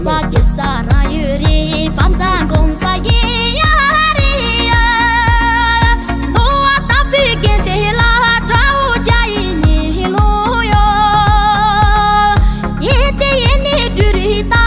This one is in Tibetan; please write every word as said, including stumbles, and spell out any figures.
ས་ཅི་ས་རང་ཡོད་རེད། བ་ཛ་གོང་ས་ཡིན་ཡ་རེད་ཡ། འདུལ་བ་དམ་པའི་རྒྱན་དེ་ལ་དགྲ་བོ་རྒྱ་ཡི་ཉི་ལོ་ཡོད། ཡེ་དེ་ཡེ་ནས་སྦྲུལ་རིགས་ད་